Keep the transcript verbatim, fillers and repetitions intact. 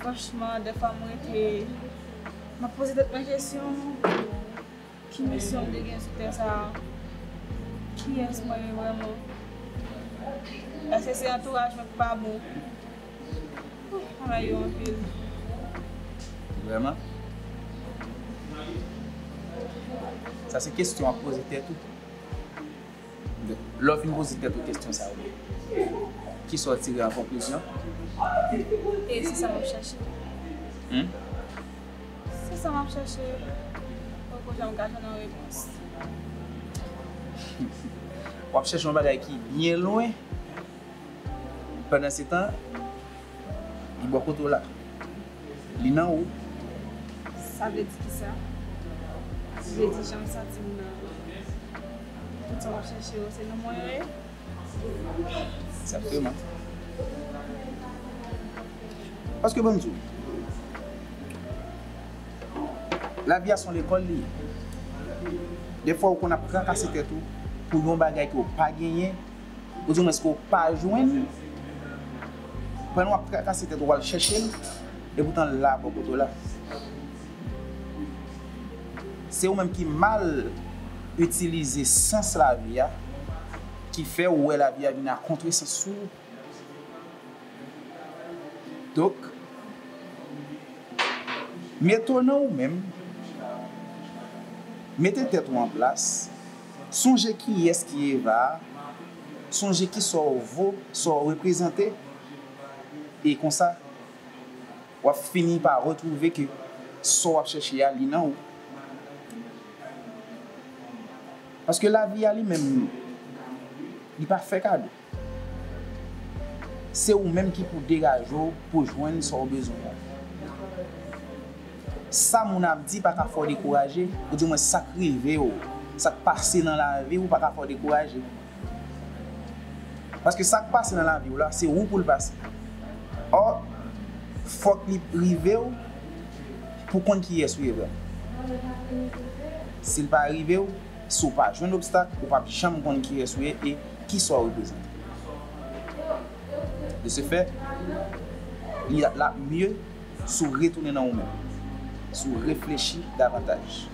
Franchman, dèfwa mwen rete, m ap poze tèt mwen kesyon, ki misyon m te gen sou tè sa a? Kiyès mwen ye vrèman? Èske se antouraj mwen ki pa bon? Travay yo anpil. Vrèman? Sa se kesyon w ap poze tèt ou. Lè w fin poze tèt ou kesyon sa yo, kisa w tire an konklizyon? E se sa m ap chache. Hmm? Se sa m ap chache. Poko janm ka jwenn yon repons. W ap chache yon bagay ki byen lwen. Pandan se tan, li bò kote w la. Li nan ou. Sa vle di kisa? Vle di jan m santi m nan. Tout sa w ap chache yo, se nan mwen yo ye? Egzakteman. Paske ban m di w, lavi a se yon lekòl li ye. Dèfwa ou konn ap trakase tèt ou pou yon bagay ke w pa genyen, ou di mwen ke w pa jwenn, pandan w ap trakase tèt ou, w al chèche l, epoutan l la bò kote w la. Se ou menm ki mal itilize sans lavi a, ki fè ou wè lavi a vin a kontresans sou ou. Donk, mete w nan ou menm, mete tèt ou an plas, sonje kiyès ki Eva a, sonje kisa w vo, sa w reprezante, e konsa, w ap fini pa retwouve ke sa w ap chèche a, li nan ou. Paske lavi a li menm, li pa fè kado. Se ou menm ki pou degaje w pou jwenn sa w bezwen an. Sa moun ap di pa ka fè w dekouraje, ou di mwen sa k rive w, sa k pase nan lavi w pa ka fè w dekouraje. Paske sa k pase nan lavi w la, se ou pou l pase. Ò, fòk li rive w pou konn kiyès ou ye vrèman. Si l pa rive w, si w pa jwenn obstak, ou p ap janm konn kiyès ou ye e kisa w reprezante. De ce fait, li ap mye si w retounen nan ou menm, si w reflechi davantaj.